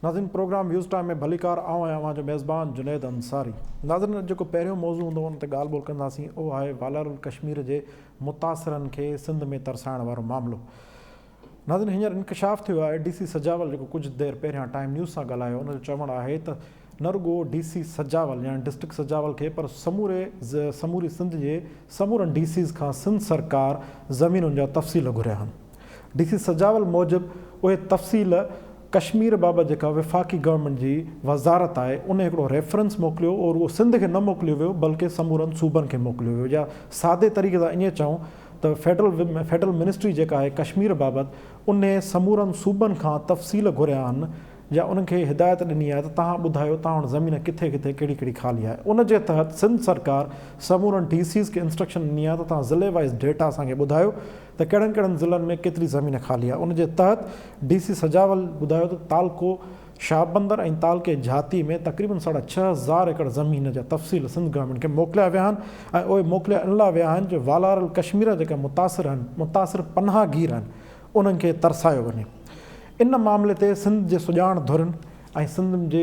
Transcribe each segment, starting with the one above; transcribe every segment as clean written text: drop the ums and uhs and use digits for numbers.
ناظرين programme waves time ۾ ڀليڪار آئون آهيان اوهان جو ميزبان جنيد انصاري. ناظرين اڄ جيڪو پهريون موضوع هوندو ان تي ڳالهه ٻولهه ڪنداسين اهو آهي والاريل ڪشمير جي متاثرن کي سنڌ ۾ ترسائڻ وارو معاملو. ناظرين هينئر انڪشاف ٿيو آهي ڊي سي سجاول جيڪو ڪجهه دير پهريان ٽائيم نيوز سان ڳالهايو ان جو چوڻ آهي ته نه رڳو ڊي سي سجاول يعني ڊسٽرڪٽ سجاول کي پر سموري سموري سنڌ جي سمورن ڊي سيز کان سنڌ سرڪار زمينن جا تفصيل گهريا آهن. ڊي سي سجاول موجب اهي تفصيل ڪشمير بابت جيڪا وفاقي گورنمينٽ جي وزارت آهي ان هڪڙو ريفرنس موڪليو اهو رڳو سنڌ کي نه موڪليو ويو بلڪه سمورن صوبن کي موڪليو ويو يا سادي طريقي سان ائين چئون ته فيڊرل فيڊرل منسٽري جيڪا آهي ڪشمير بابت انهي سمورن صوبن کان تفصيل گهريا آهن يا انهن کي هدايت ڏني آهي ته توهان ٻڌايو توهان وٽ زمين ڪٿي ڪٿي ڪهڙي ڪهڙي خالي آهي ان جي تحت سنڌ سرڪار سمورن ڊي سيز کي انسٽرڪشن ڏني آهي ته توهان ضلعي وائيز ڊيٽا اسان کي ٻڌايو ته ڪهڙن ڪهڙن ضلعن ۾ ڪيتري زمين خالي آهي ان جي تحت ڊي سي سجاول ٻڌايو ته تعلقو شاهبندر ۽ تعلقي جھاتي ۾ تقريبن ساڍا 6000 ايڪڙ زمين جا تفصيل سنڌ گورنمينٽ کي موڪليا ويا آهن ۽ اهي موڪليا ان لاء ويا آهن جو والاريل ڪشمير جا جيڪا متاثر آهن متاثر پناهگير آهن انهن کي ترسايو وڃي. ان معاملي تي سنڌ جي سڄاڻ ڌرين ۽ سنڌ جي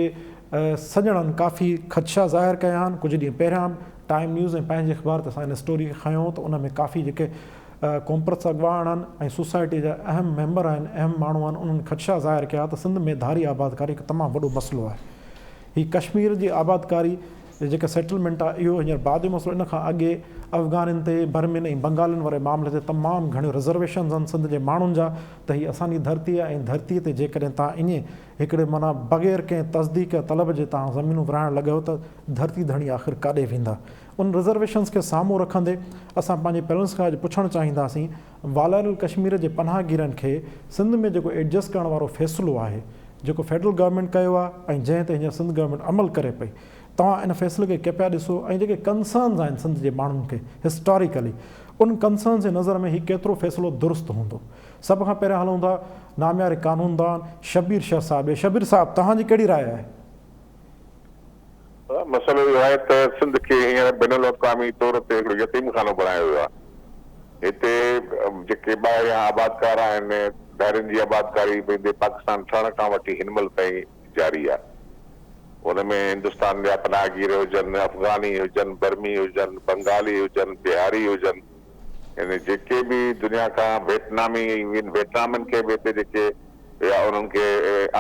سڄڻن ڪافي خدشا ظاهر ڪيا آهن. ڪجهه ڏينهن پهريان به ٽائيم نيوز ۽ پنهنجي اخبار تي اسان ان اسٽوري کي کنيو هو ته ان ۾ ڪافي جيڪي قومپرست اڳواڻ آهن ۽ سوسائٽي جا اهم ميمبر آهن، اهم ماڻهو آهن انهن خدشا ظاهر ڪيا ته سنڌ ۾ ڌاري آبادڪاري هڪ تمام وڏو مسئلو آهي. هي ڪشمير جي آبادڪاري جيڪا سيٽلمينٽ آهي اهو هينئر بعد جو مسئلو ان کان اڳي افغانين تي برمين ۽ بنگالين واري معاملي تي تمام گهڻيون رزرويشنز آهن سنڌ جي ماڻهن جا ته هي اسان جي ڌرتي آهي ۽ ڌرتي تي جيڪڏهن توهان ائين هڪڙي معنيٰ بغير ڪنهن تصديق يا طلب جي توهان زمينون ورهائڻ لڳو ته ڌرتي ڌڻي آخر ڪاڏي ويندا ان رزرويشنز کي سامهون رکندي اسان پنهنجي پيرنٽس کان اڄ پڇڻ چاهينداسين والاريل ڪشمير جي پناهگيرن کي سنڌ ۾ جيڪو ايڊجسٽ ڪرڻ وارو فيصلو آهي جيڪو فيڊرل گورنمينٽ ڪيو آهي ۽ جنهن تي هينئر سنڌ گورنمينٽ عمل ڪري پئي توهان ان فيصلي کي ڪيئن پيا ڏسو ۽ جيڪي ڪنسرنز آهن سنڌ جي ماڻهن کي هسٽاريڪلي ان ڪنسرنز جي نظر ۾ هي ڪيترو فيصلو درست هوندو سڀ کان پهريان هلون ٿا نامياري قانوندان شبير شر صاحب ڏي شبير صاحب توهان جي ڪهڙي راء آهي؟ مسئلو اهو آهي ته سنڌ کي هينئر بين الاقوامي طور تي هڪڙو يتيم خانو بڻايو ويو آهي. هتي جيڪي ٻاهريان آبادڪار آهن، ڌارين جي آبادڪاري ويندي پاڪستان ٺهڻ کان وٺي هن مهل تائين جاري آهي. ان ۾ هندستان جا پناهگير هجن، افغاني هجن، برمي هجن، بنگالي هجن، بهاري هجن، يعني جيڪي به دنيا کان ويٽنامي ايون ويٽنامين کي به هتي جيڪي هيا انهن کي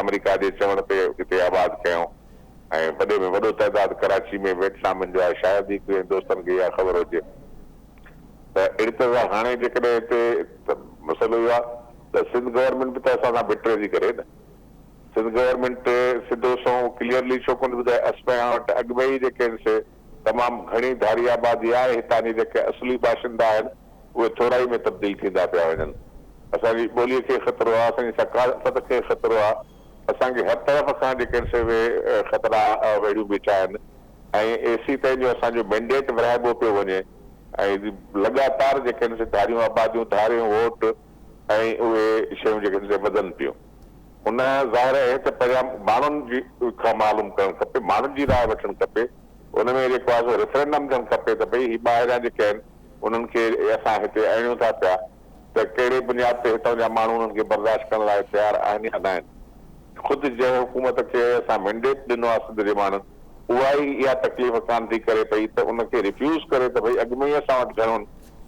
آمريڪا جي چوڻ تي هتي آباد ڪيائون. ۽ وڏي ۾ وڏو تعداد ڪراچي ۾ ويٽنامين جو آهي شايد ئي ڪنهن دوستن کي اها خبر هجي ته اهڙي طرح هاڻي جيڪڏهن هتي ته مسئلو اهو آهي ته سنڌ گورنمينٽ به ته اسان سان بٽري ٿي ڪري نه سنڌ گورنمينٽ سڌو سنئون ڪليئرلي ڇو ڪونه ٿي ٻڌائي اسپيان وٽ اڳ ۾ ئي جيڪي آهن سي تمام گهڻي ڌاري آبادي آهي هتان جي جيڪي اصلي باشندا آهن اهي ٿورائي ۾ تبديل ٿيندا پيا وڃن اسان جي ٻولي کي خطرو آهي اسان جي ثقافت کي خطرو آهي اسان کي هر طرف کان جيڪي آهن سي اهي خطرا ويڙهيون بيٺا آهن ۽ ايسي تائين جو اسان جو مينڊيٽ ورهائبو پيو وڃي ۽ لڳاتار جيڪي آهن سي ڌاريون آباديون ڌاريون ووٽ ۽ اهي شيون جيڪي آهن سي وڌن پيون ان ظاهر آهي ته پهريان ماڻهن جي کان معلوم ڪرڻ کپي ماڻهن جي راء وٺڻ کپي ان ۾ جيڪو آهي سو ريفرينڊم ٿيڻ کپي ته ڀئي هي ٻاهريان جيڪي آهن انهن کي اسان هتي آڻيون ٿا پيا ته ڪهڙي بنياد تي هتان جا ماڻهو انهن کي برداشت ڪرڻ لاء تيار آهن يا ناهن. خود جنهن حڪومت کي اسان مينڊيٽ ڏنو آهي سنڌ جي ماڻهن اها ئي اها تڪليف ڪانه ٿي ڪري پئي ته ان کي ريفيوز ڪري ته ڀئي اڳ ۾ ئي اسان وٽ گهڻو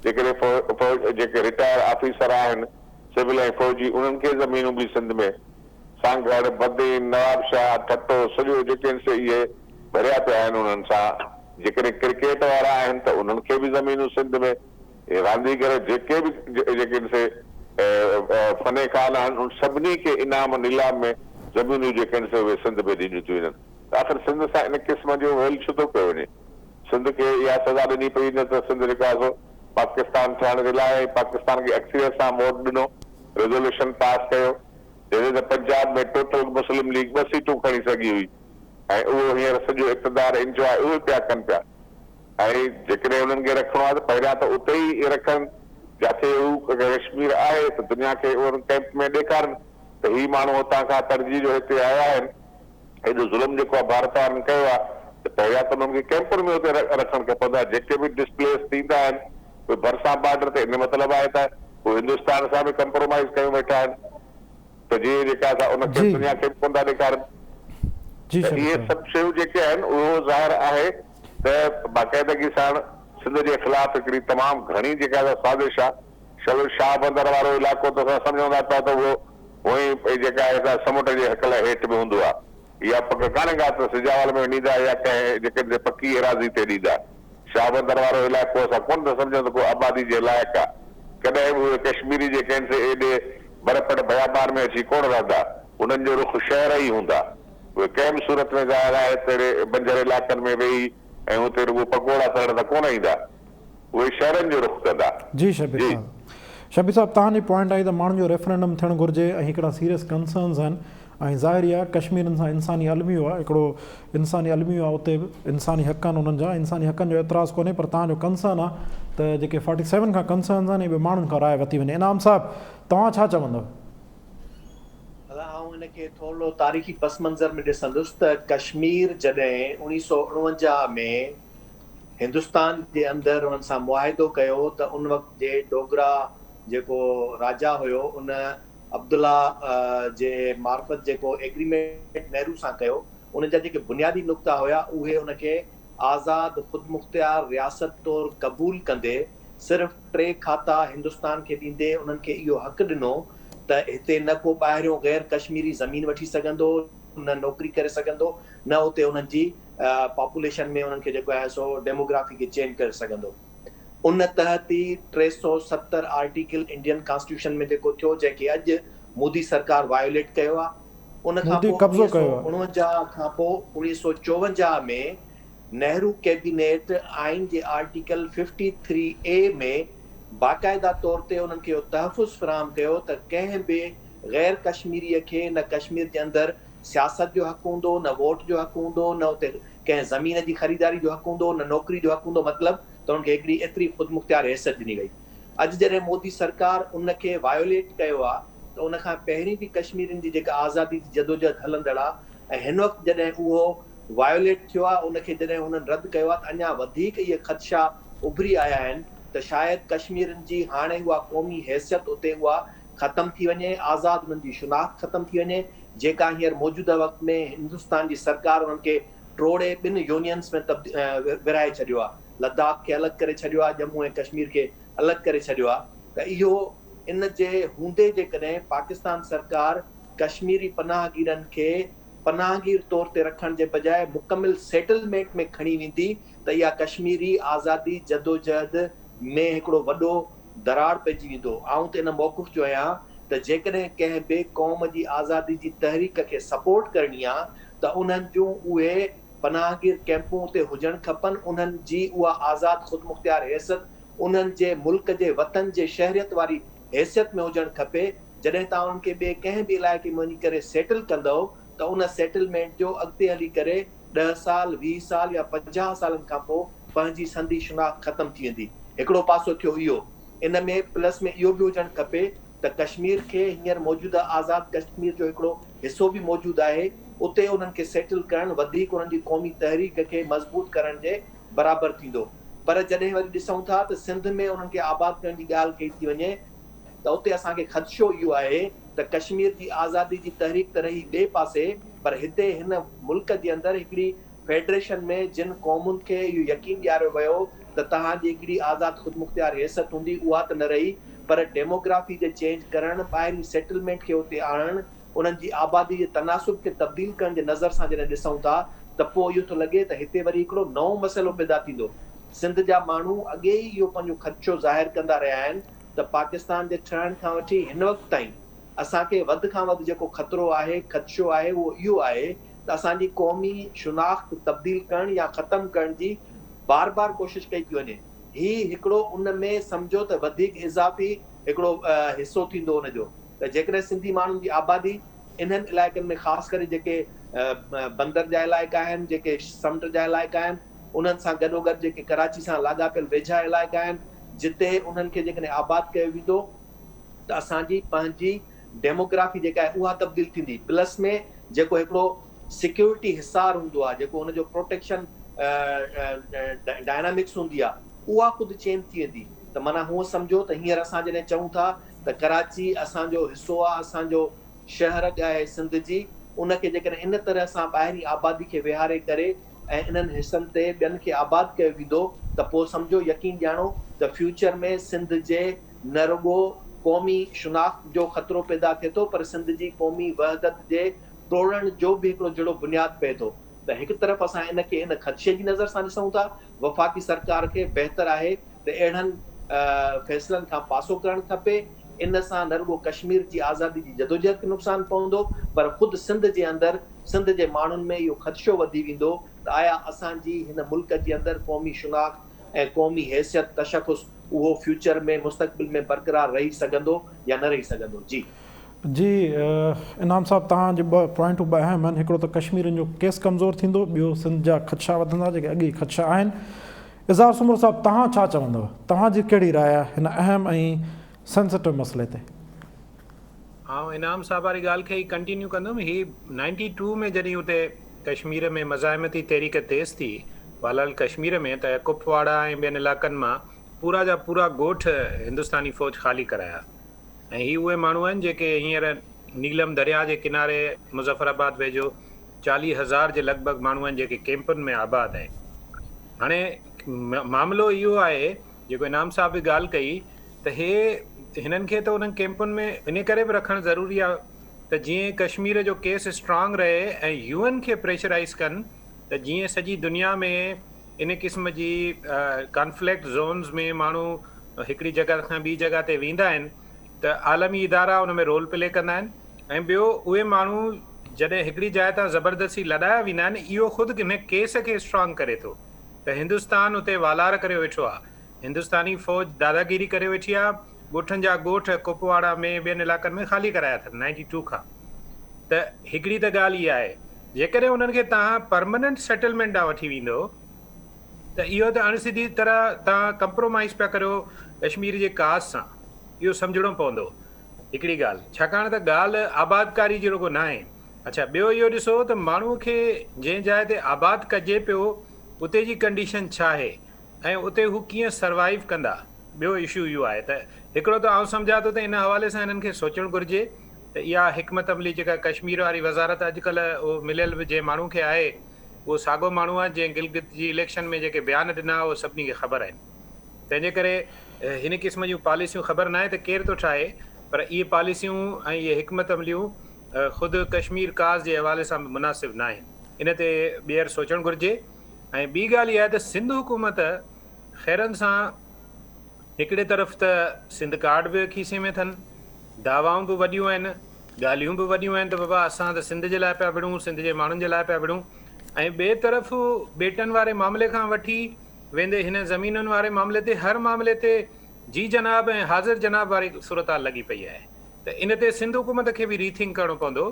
جيڪڏهن فوج جيڪي رٽائر آفيسر آهن سول ۽ فوجي انهن کي زمينون به سنڌ ۾ سانگهڙ، بدين، نوابشاهه، ٺٽو سڄو جيڪي آهن سي اهي ڀريا پيا آهن انهن سان جيڪڏهن ڪرڪيٽ وارا آهن ته انهن کي به زمينون سنڌ ۾ اهي رانديگر جيڪي به جيڪي سي فن خان آهن انهن سڀني کي انعام نيلام ۾ زمينون جيڪي آهن سي اهي سنڌ ۾ ڏنيون ٿيون وڃن ته آخر سنڌ سان ان قسم جو ويل ڇو ٿو ڪيو وڃي؟ سنڌ کي اها سزا ڏني پئي وڃي ته سنڌ جيڪو آهي سو پاڪستان ٺهڻ جي لاء ۽ پاڪستان کي اڪثريت سان ووٽ ڏنو ريزوليوشن پاس ڪيو جڏهن ته پنجاب ۾ ٽوٽل مسلم ليگ ٻه سيٽون کڻي سگهي هئي ۽ اهو هينئر سڄو اقتدار انجواء اهي پيا ڪن پيا. ۽ جيڪڏهن انهن کي رکڻو آهي ته پهريان ته اتي ئي رکن جاٿي هو ڪشمير آهي ته دنيا کي ان ڪئمپ ۾ ڏيکارن ته هي ماڻهو هتان کان تڙجي جو هتي آيا آهن ايڏو ظلم جيڪو آهي ڀارت وارن ڪيو آهي ته پهريان ته انهن کي ڪئمپن ۾ اتي رکڻ کپندو آهي جيڪي به ڊسپليس ٿيندا آهن اهي ڀرسان بارڊر تي ان مطلب آهي ته هو هندستان سان به ڪمپرومائيز ڪيون ويٺا آهن ته جيئن جيڪا سا ان کي دنيا کي به ڪونه ٿا ڏيکارن. جي ته شبير اهي صاحب. سڀ شيون جيڪي آهن اهو ظاهر آهي ته باقاعدگي ساڻ سنڌ جي خلاف هڪڙي تمام گهڻي جيڪا سا سازش آهي. شل شاهه بندر وارو علائقو ته اسان سمجهون ٿا پيا ته اهو هونئن ئي جيڪا آهي سا سمنڊ جي هڪل هيٺ به هوندو آهي. اها پڪ ڪانهي ڪا ته سجاول ۾ ڏيندا يا ڪنهن جيڪڏهن پڪي ايراضي تي ڏيندا. شاهه بندر وارو علائقو اسان ڪونه ٿا سمجهون ته ڪو آبادي جي لائق آهي. ڪڏهن به اهي ڪشميري جيڪي آهن سي ايڏي برپٽ بيابان ۾ اچي ڪونه رهندا. انهن جو رخ شهر ئي هوندا. اهي ڪنهن به صورت ۾ ظاهر آهي ته اهڙي بنجر علائقن ۾ ويهي ۽ اتي رڳو پڪوڙا ترڻ ته ڪونه ايندا. اهي شهرن جو رخ ڪندا. جي شبير جي. صاحب. شبير صاحب توهان جي پوائنٽ آئي ته ماڻهن جو ريفرنڊم ٿيڻ گهرجي ۽ هڪڙا سيريس ڪنسرنز آهن ۽ ظاهر ئي آهي ڪشميرين سان انساني الميو آهي هڪڙو انساني الميو آهي اتي به انساني حق آهن انهن جا انساني حقن جو اعتراض ڪونهي پر توهان جو ڪنسرن آهي ته جيڪي فورٽي سيون کان ڪنسرنز آهن اهي به ماڻهن کان راء ورتي وڃي انعام صاحب توهان ڇا چوندؤ؟ دادا آئون ان کي ٿورڙو تاريخي پس منظر ۾ ڏسندس ته ڪشمير جڏهن 1949 ۾ هندستان جي اندر انهن سان معاهدو ڪيو ته ان وقت جي ڊوگرا جيڪو راجا هيو ان عبدالله جي معرفت جيڪو ايگريمينٽ نهرو سان ڪيو ان جا جيڪي بنيادي نقطا هيا اهي ان کي آزاد خودمختيار رياست طور قبول ڪندي صرف ٽي کاتا هندستان کي ڏيندي انهن کي اهو حق ڏنو ته هتي نه ڪو ٻاهريون غير ڪشميري زمين وٺي سگهندو نه نوڪري ڪري سگهندو نه اتي انهن جي پاپوليشن ۾ انهن کي جيڪو آهي سو ڊيموگرافي کي چينج ڪري سگهندو. ان تحت ئي 370 آرٽيڪل انڊين ڪانسٽيٽيوشن ۾ جيڪو ٿيو جنهن کي اڄ مودي سرڪار وايوليٽ ڪيو آهي ان کان مودي پوء قبضو اڻويهه سو ڪيو آهي. اڻونجاهه کان پوء 1954 ۾ نهرو ڪيبينيٽ آئين جي آرٽيڪل ففٽي ٿري اي ۾ باقاعده طور تي انهن کي اهو تحفظ فراهم ڪيو ته ڪنهن به غير ڪشميريء کي نه ڪشمير جي اندر سياست جو حق هوندو، نه ووٽ جو حق هوندو، نه اتي ڪنهن زمين جي خريداري جو حق هوندو، نه نوڪري جو حق هوندو مطلب ته انهن کي هڪڙي ايتري خودمختيار حيثيت ڏني وئي. اڄ جڏهن مودي سرڪار ان کي وايوليٽ ڪيو آ ته ان کان پهرين به ڪشميرين جي جيڪا آزادي جي جدوجهد هلندڙ آ ۽ هن وقت جڏهن اهو وايوليٽ ٿيو آهي ان کي جڏهن هنن رد ڪيو آهي ته اڃا وڌيڪ اهي خدشا اڀري آيا آهن ته شايد ڪشميرين جي هاڻي اها قومي حيثيت اتي اها ختم ٿي وڃي آزاد انهن جي شناخت ختم ٿي وڃي جيڪا هينئر موجوده وقت ۾ هندستان جي سرڪار انهن کي ٽوڙي ٻن يونينز ۾ ورهائي ڇڏيو آهي لداخ کي الڳ ڪري ڇڏيو آهي ڄمون ۽ ڪشمير کي الڳ ڪري ڇڏيو آهي ته اهو ان جي هوندي جيڪڏهن پاڪستان سرڪار ڪشميري پناهگيرن کي پناهگير طور تي رکڻ جي بجاء مڪمل سيٽلمينٽ ۾ کڻي ويندي ته اها ڪشميري آزادي جدوجهد ۾ هڪڙو وڏو دراڙ پئجي ويندو. آئون ته ان موقف جو آهيان ته جيڪڏهن ڪنهن به قوم جي آزادي جي تحريڪ کي سپورٽ ڪرڻي آ ته انهن جون اهي پناهگير ڪئمپون اتي هجڻ کپن، انهن جي اها آزاد خودمختيار حيثيت انهن جي ملڪ جي وطن جي شهريت واري حيثيت ۾ هجڻ کپي. جڏهن توهان انهن کي ٻئي ڪنهن به علائقي ۾ وڃي ڪري سيٽل ڪندؤ ته ان سيٽلمينٽ جو اڳتي هلي ڪري ڏهه سال، 20 سال يا 50 سالن کان پوء پنهنجي سندي شناخت ختم ٿي ويندي. هڪڙو پاسو ٿيو اهو. ان ۾ پلس ۾ اهو به هجڻ کپي ته ڪشمير کي هينئر موجوده آزاد ڪشمير جو هڪڙو حصو به موجود آهي اتي انهن کي سيٽل ڪرڻ وڌيڪ انهن جي قومي تحريڪ کي مضبوط ڪرڻ جي برابر ٿيندو. پر جڏهن وري ڏسون ٿا ته سنڌ ۾ انهن کي آباد ڪرڻ جي ڳالهه ڪئي ٿي وڃي ته اتي اسان کي خدشو اهو آهي ته ڪشمير جي آزادي جي تحريڪ ته رهي ٻئي پاسي پر هتي هن ملڪ جي اندر هڪڙي فيڊريشن ۾ جن قومن کي اهو يقين ڏياريو ويو ته توهان جي هڪڙي آزاد خودمختيار حيثيت هوندي اها ته نه رهي پر ڊيموگرافي جي چينج ڪرڻ ٻاهرين سيٽلمينٽ کي اتي آڻڻ انهن جي آبادي جي تناسب کي تبديل ڪرڻ جي نظر سان جڏهن ڏسون ٿا ته پوء اهو ٿو لڳي ته هتي وري هڪڙو نئون مسئلو پيدا ٿيندو. سنڌ جا ماڻهو اڳي ئي اهو پنهنجو خدشو ظاهر ڪندا رهيا آهن ته پاڪستان جي ٺهڻ کان وٺي هن وقت تائين اسان کي وڌ کان وڌ جيڪو خطرو آهي، خدشو آهي اهو اهو آهي ته اسان جي قومي شناخت تبديل ڪرڻ يا ختم ڪرڻ جي بار بار ڪوشش ڪئي پئي وڃي. هي هڪڙو ان ۾ سمجهو ته وڌيڪ اضافي هڪڙو حصو ٿيندو ان جو ته جيڪڏهن سنڌي ماڻهن جي آبادي انهن علائقن ۾ خاص ڪري جيڪي بندر جا علائقا آهن، جيڪي سمنڊ جا علائقا آهن، انهن سان گڏوگڏ جيڪي ڪراچي سان لاڳاپيل ويجها علائقا آهن جتي انهن کي جيڪڏهن آباد ڪيو ويندو ته اسان جي پنهنجي ڊيموگرافي جيڪا آهي اها تبديل ٿيندي پلس ۾ جيڪو هڪڙو سيڪيورٽي حصار هوندو آهي جيڪو ان جو پروٽيڪشن ڊائنامڪس هوندي آهي اها خود چينج ٿي ويندي ته معنيٰ هونء سمجهو ته هينئر اسان جڏهن چئون ٿا ته ڪراچي اسان جو حصو آهي اسان جو شهر اڳ آهي سنڌ جي، ان کي جيڪڏهن ان طرح سان ٻاهرين آبادي کي ويهاري ڪري ۽ انهن حصن تي ٻين کي آباد ڪيو ويندو ته پوء سمجهو يقين ڄاڻو ته فيوچر ۾ سنڌ جي نه رڳو قومي شناخت جو خطرو پيدا ٿئي ٿو پر سنڌ جي قومي وحدت جي ٽوڙڻ جو به هڪڙو جهڙو بنياد پئي ٿو ته هڪ طرف اسان ان کي ان خدشي جي نظر سان ڏسون ٿا وفاقي سرڪار کي بهتر آهي ته اهڙن فيصلن کان پاسو ڪرڻ کپي ان سان نه رڳو ڪشمير جي آزادي جي جدوجهد کي نقصان پوندو پر خود سنڌ جي اندر سنڌ جي ماڻهن ۾ اهو خدشو وڌي ويندو ته آيا اسان جي هن ملڪ جي اندر قومي شناخت ۽ قومي حيثيت، تشخص، اهو فيوچر ۾ مستقبل ۾ برقرار رهي سگهندو يا نه رهي سگهندو؟ جي. جي انعام صاحب توهان جي ٻه پوائنٽون ٻه اهم آهن هڪڙو ته ڪشميرين جو ڪيس ڪمزور ٿيندو ٻيو سنڌ جا خدشا وڌندا جيڪي اڳ ئي خدشا آهن اظهار سومرو صاحب توهان ڇا چوندؤ توهان جي ڪهڙي راء آهي هن اهم ۽ سينسيٽو مسئلي تي؟ آئون انعام صاحب واري ڳالهه کي ئي ڪنٽينيو ڪندم هي نائنٽي ٽو ۾ جڏهن اتي ڪشمير ۾ مزاحمتي تحريڪ تيز ٿي والاريل ڪشمير ۾ ته ڪپواڙا ۽ ٻين علائقن مان پورا جا پورا ڳوٺ هندستاني فوج خالي ڪرايا ۽ هي اهي ماڻهو آهن جيڪي هينئر نيلم درياء جي ڪناري مظفر آباد ويجهو 40,000 جي لڳ ڀڳ ماڻهو آهن جيڪي ڪيمپن ۾ آباد آهن هاڻي معاملو اهو آهي جيڪو انعام صاحب به ڳالهه ڪئي ته هي هنن کي ته انهن ڪيمپن ۾ انهي ڪري به رکڻ ضروري آهي ته جيئن ڪشمير جو ڪيس اسٽرانگ رهي ۽ يو اين کي پريشرائيز ڪن ته جيئن سڄي دنيا ۾ ان قسم جي ڪانفليڪٽ زونز ۾ ماڻهو هڪڙي جڳهه کان ٻي جڳهه تي ويندا آهن ته عالمي ادارا ان ۾ رول پلي ڪندا آهن ۽ ٻيو اهي ماڻهو جڏهن هڪڙي جاء تان زبردستي لڏايا ويندا آهن اهو خود ان ڪيس کي اسٽرانگ ڪري ٿو ته هندستان اتي والار ڪريو ويٺو آهي هندستاني فوج داداگيري ڪري ويٺي آ، ڳوٺن جا ڳوٺ ڪپواڙا ۾ ٻين علائقن ۾ خالي ڪرايا اٿن نائنٽي ٽو کان ته هڪڙي ته ڳالهه اها آهي جيڪڏهن انهن کي توهان پرمننٽ سيٽلمينٽ ڏانهن وٺي ويندو ته اهو ته اڻ سڌي طرح توهان ڪمپرومائيز پيا ڪريو ڪشمير جي ڪاز سان اهو سمجهڻو پوندو هڪڙي ڳالهه ڇاڪاڻ ته ڳالهه آبادڪاري جي رڳو ناهي اڇا ٻيو اهو ڏسو ته ماڻهو کي جنهن جاء تي آباد ڪجي پيو اتي جي ڪنڊيشن ڇا آهي ۽ اتي هو ڪيئن سروائيو ڪندا؟ ٻيو اشو اهو آهي ته هڪڙو ته آئون سمجهان ٿو ته ان حوالي سان هنن کي سوچڻ گهرجي ته اها حڪمت عملي جيڪا ڪشمير واري وزارت اڄڪلهه اهو مليل به جنهن ماڻهو کي آهي اهو ساڳو ماڻهو آهي جنهن گلگت جي اليڪشن ۾ جيڪي بيان ڏنا اهو سڀني کي خبر آهن تنهن جي ڪري هن قسم جون پاليسيون خبر ناهي ته ڪير ٿو ٺاهي پر اهي پاليسيون ۽ اهي حڪمت عمليون خود ڪشمير ڪاز جي حوالي سان به مناسب ناهن ان تي ٻيهر سوچڻ گهرجي. ۽ ٻي ڳالهه اها آهي ته سنڌ حڪومت خيرن سان هڪڙي طرف ته سنڌ ڪارڊ به کيسي ۾ اٿن، دعوائون به وڏيون آهن، ڳالهيون به وڏيون آهن ته بابا اسان ته سنڌ جي لاء پيا وڙهون، سنڌ جي ماڻهن جي لاء پيا وڙهون ۽ ٻئي طرف ٻيٽن واري معاملي کان وٺي ويندي هن زمينن واري معاملي تي هر معاملي تي جي جناب ۽ حاضر جناب واري صورتحال لڳي پئي آهي ته ان تي سنڌ حڪومت کي به ري ٿنڪ ڪرڻو پوندو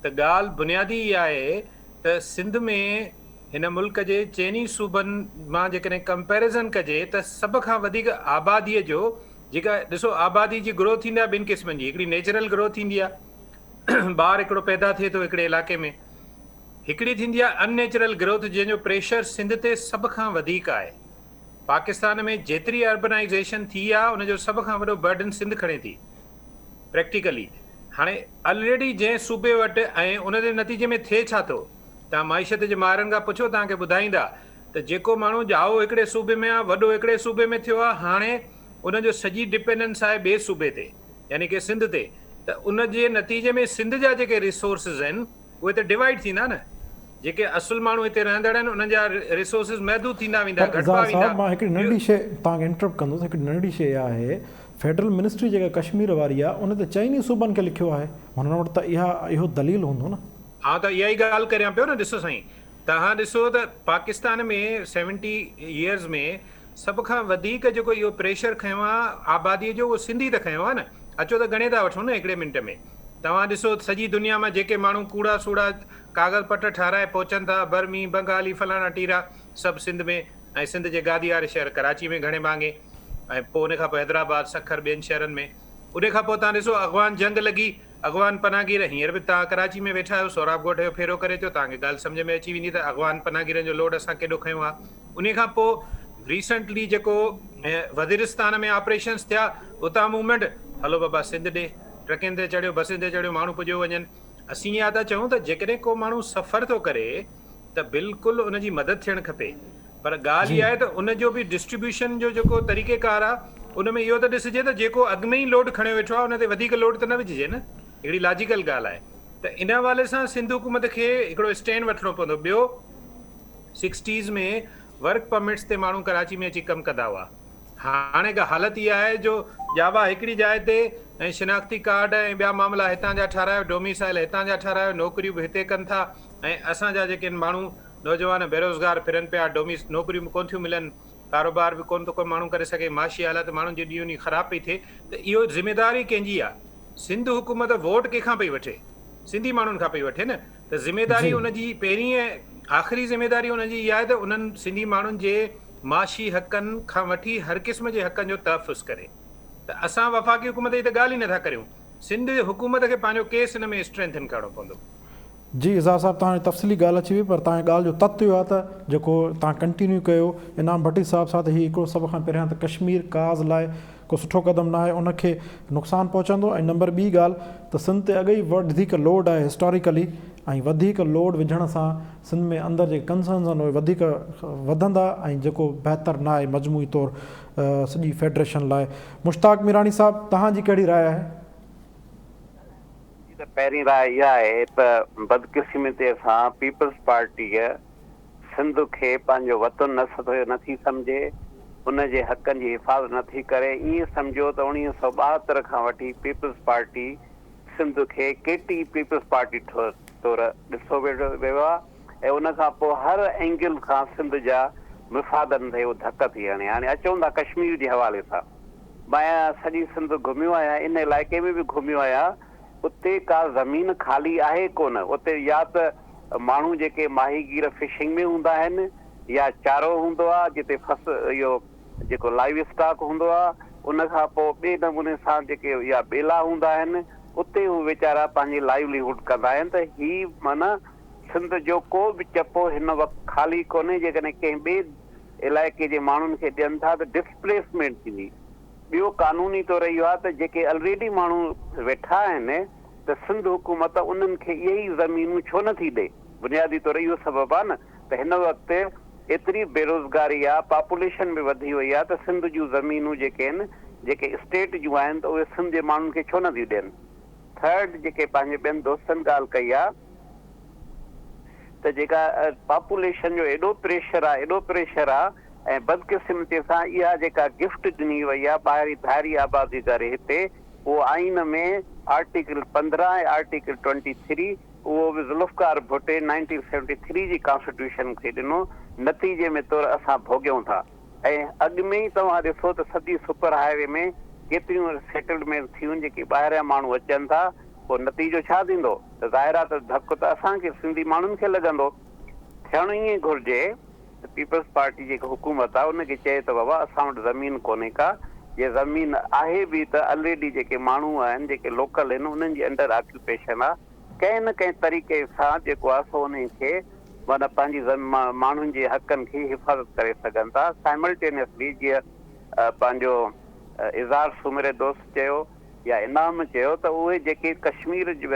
ته ڳالهه بنيادي اها آهي ته سنڌ ۾ هن ملڪ جي چئني صوبن مان جيڪڏهن ڪمپيريزن ڪجي ته سڀ کان وڌيڪ آبادي جو جيڪا ڏسو آبادي جي گروٿ ٿيندي آهي ٻن قسمن جي هڪڙي نيچرل گروٿ ٿيندي آهي ٻار هڪڙو پيدا ٿئي ٿو هڪڙي علائقي ۾ هڪڙي ٿيندي آهي ان نيچرل گروٿ جنهن جو پريشر سنڌ تي سڀ کان وڌيڪ آهي پاڪستان ۾ جيتري اربنائيزيشن ٿي آهي ان جو سڀ کان وڏو برڊن سنڌ کڻي ٿي پريڪٽيڪلي هاڻي الريڊي جنهن صوبي وٽ ۽ ان جي نتيجي ۾ ٿئي ڇا ٿو توهان معيشت جي ماهرن کان پڇو توهان کي ٻڌائيندا ته جيڪو ماڻهو ڄائو هڪڙي صوبي ۾ آهي وڏو هڪڙي صوبي ۾ ٿيو آهي هاڻي ان جو سڄي ڊپينڊنس آهي ٻئي صوبي تي يعني ڪي سنڌ تي ته ان جي نتيجي ۾ سنڌ جا جيڪي ريسورسز آهن اهي ته ڊوائيڊ ٿيندا نه جيڪي اصل ماڻهو هتي رهندڙ آهن انهن جا ريسورسز محدود ٿيندا ويندا پر گهٽبا اظهار ويندا صاحب مان هڪڙي ننڍڙي شيء توهان کي انٽرپٽ ڪندس هڪڙي ننڍڙي شيء اها آهي فيڊرل منسٽري جيڪا ڪشمير واري آهي ان ته چئني صوبن کي لکيو آهي هنن وٽ ته اها اهو دليل هوندو نه. آئون ته اها ئي ڳالهه ڪريان پيو نه ڏسو سائين توهان ڏسو ته پاڪستان ۾ سيونٽي يئرز ۾ سڀ کان وڌيڪ جيڪو اهو پريشر کنيو آ آبادي جو اهو سنڌي ته کنيو آ نه اچو ته ڳڻي ٿا وٺون نه هڪڙي منٽ ۾ توهان ڏسو سڄي دنيا مان جيڪي ماڻهو ڪوڙا سوڙا ڪاغذ پٽ ٺهرائي پهچن ٿا برمي بنگالي فلاڻا ٽيرا سڀ سنڌ ۾ ۽ سنڌ جي گادي واري شهر ڪراچي ۾ گهڻي ڀاڱي ۽ پوء ان کان پوء حيدرآباد سکر ٻين شهرن ۾ ان کان پوء توهان ڏسو اغوان جنگ لڳي اغوان پناهگير هينئر به توهان ڪراچي ۾ ويٺا آهيو، سهراب ڳوٺ جو ڦيرو ڪري اچو، توهان کي ڳالهه سمجهه ۾ اچي ويندي ته اغوان پناهگيرن جو لوڊ اسان ڪيڏو کنيو آهي. انهي کان پوء ريسنٽلي جيڪو وزيرستان ۾ آپريشنس ٿيا، اتان موومينٽ، هلو بابا سنڌ ڏي، ٽرڪين تي چڙهيو، بسين تي چڙهيو، ماڻهو پڄيو وڃن. اسين اها ٿا چئون ته جيڪڏهن ڪو ماڻهو سفر ٿو ڪري ته بلڪل ان جي مدد ٿيڻ کپي پر ڳالهه اها آهي ته ان جو به ڊسٽريبيوشن جو جيڪو طريقي ڪار آهي ان ۾ اهو ته ڏسجي ته جيڪو اڳ ۾ ئي لوڊ کڻيو ويٺو آهي ان تي وڌيڪ لوڊ ته نه وجهجي نه هڪڙي لاجيڪل ڳالهه آهي ته ان حوالي سان سنڌ حڪومت کي هڪڙو اسٽينڊ وٺڻو پوندو. ٻيو سڪسٽيز ۾ ورڪ پرمٽس تي ماڻهو ڪراچي ۾ اچي ڪم ڪندا هئا. هاڻي حالت اها آهي جو ڄاوا هڪڙي جاء تي ۽ شناختي ڪارڊ ۽ ٻيا معاملا هتان جا ٺهرايو، ڊوميسائل هتان جا ٺهرايو، نوڪريون به هتي ڪن ٿا ۽ اسان جا جيڪي آهن ماڻهو نوجوان بيروزگار ڦرن پيا، ڊوميس نوڪريون به ڪونه ٿيون ملن، ڪاروبار به ڪونه ٿو ڪو ماڻهو ڪري سگهي، معاشي حالت ماڻهن جي ڏينهون ڏينهن خراب پئي ٿئي ته اهو ذميداري ڪنهن جي آهي؟ سنڌ حڪومت ووٽ ڪنهن کان پئي وٺي؟ سنڌي ماڻهن کان پئي وٺي نه ته ذميداري ان جي پهرين ۽ آخري ذميداري ان جي اها آهي ته انهن سنڌي ماڻهن جي معاشي حقن کان وٺي هر قسم جي حقن جو تحفظ ڪري ته اسان وفاقي حڪومت جي ته ڳالهه ئي نٿا ڪريون سنڌ حڪومت کي پنهنجو ڪيس ان ۾ اسٽرينٿن ڪرڻو پوندو. جي اظهار صاحب توهان جي تفصيلي ڳالهه اچي وئي پر توهان جي ڳالهه جو تت اهو آهي ته جيڪو توهان ڪنٽينيو ڪيو انعام ڀٽي صاحب سان ته هي هڪڙو سڀ کان پهريان ته ڪشمير ڪاز لاء ڪو سٺو قدم نه آهي ان کي نقصان پهچندو ۽ نمبر ٻي ڳالهه ته سنڌ تي اڳ ئي وڌيڪ لوڊ آهي هسٽاريڪلي ۽ وڌيڪ لوڊ وجهڻ سان سنڌ ۾ اندر جيڪي ڪنسرنز آهن اهي وڌيڪ وڌندا ۽ جيڪو بهتر نه آهي مجموعي طور سڄي فيڊريشن لاء مشتاق ميراڻي صاحب توهان جي ڪهڙي راء آهي؟ منهنجي ته پهرين راء اها آهي ته بدقسمتيء سان پيپلز پارٽيء سنڌ کي پنهنجو وطن نه ٿي سمجهي، ان جي حقن جي حفاظت نه ٿي ڪري، ائين سمجهو ته 1972 کان وٺي پيپلز پارٽي سنڌ کي ڪي ٽي پيپلز پارٽي طور ڏسو ويو آهي ۽ ان کان پوء هر اينگل کان سنڌ جا مفادن تي اهو ڌڪ ٿي هڻي. هاڻي اچون ٿا ڪشمير جي حوالي سان. مان سڄي سنڌ گهميو آهيان، ان علائقي ۾ به گهميو آهيان، اتي ڪا زمين خالي آهي ڪونه، اتي يا ته ماڻهو جيڪي ماهيگير فشنگ ۾ هوندا آهن يا چارو هوندو آهي جتي فص اهو جيڪو لائيو اسٽاڪ هوندو آهي، ان کان پوء ٻئي نموني سان جيڪي يا ٻيلا هوندا آهن اتي هو ويچارا پنهنجي لائيولي هوڊ ڪندا آهن ته هي معنيٰ سنڌ جو ڪو به چپو هن وقت خالي ڪونهي جيڪڏهن ڪنهن ٻئي علائقي جي ماڻهن کي ڏين ٿا ته ڊسپليسمينٽ ٿيندي. ٻيو قانوني طور اهو آهي ته جيڪي الريڊي ماڻهو ويٺا آهن ته سنڌ حڪومت انهن کي اهي ئي زمينون ڇو نه ٿي ڏئي؟ بنيادي طور اهو سبب آهي نه ته هن وقت ايتري بيروزگاري آهي، پاپوليشن به وڌي وئي آهي ته سنڌ جون زمينون جيڪي آهن جيڪي اسٽيٽ جون آهن ته اهي سنڌ جي ماڻهن کي ڇو نه ٿيون ڏين؟ ٿرڊ جيڪي پنهنجي ٻين دوستن ڳالهه ڪئي آهي ته جيڪا پاپوليشن جو ايڏو پريشر آهي ايڏو پريشر آهي ۽ بدقسمتي سان اها جيڪا گفٽ ڏني وئي آهي ٻاهرين ڌاري آبادي ڪري هتي اهو آئين ۾ آرٽيڪل 15 ۽ آرٽيڪل 23 اهو به ذوالفقار ڀٽي 1973 جي ڪانسٽيٽيوشن کي ڏنو نتيجي ۾ طور اسان ڀوڳيون ٿا. ۽ اڳ ۾ ئي توهان ڏسو ته سڄي سپر هاء وي ۾ ڪيتريون سيٽلمينٽس ٿيون جيڪي ٻاهريان ماڻهو اچن ٿا پوء نتيجو ڇا ٿيندو ته ظاهر آهي ته ڌڪ ته اسان کي سنڌي ماڻهن کي لڳندو. ٿيڻ ائين گهرجي ته پيپلز پارٽي جيڪا حڪومت آهي ان کي چئي ته بابا اسان وٽ زمين ڪونهي ڪا جي زمين آهي به ته الريڊي جيڪي ماڻهو آهن جيڪي لوڪل آهن انهن جي انڊر آڪيوپيشن آهي ڪنهن نه ڪنهن طريقي سان جيڪو آهي سو انهن کي معنيٰ پنهنجي ماڻهن جي حقن کي حفاظت ڪري سگهن ٿا سائملٽينيسلي جيئن پنهنجو اظهار سومري دوست چيو يا انعام چيو ته اهي جيڪي ڪشمير جي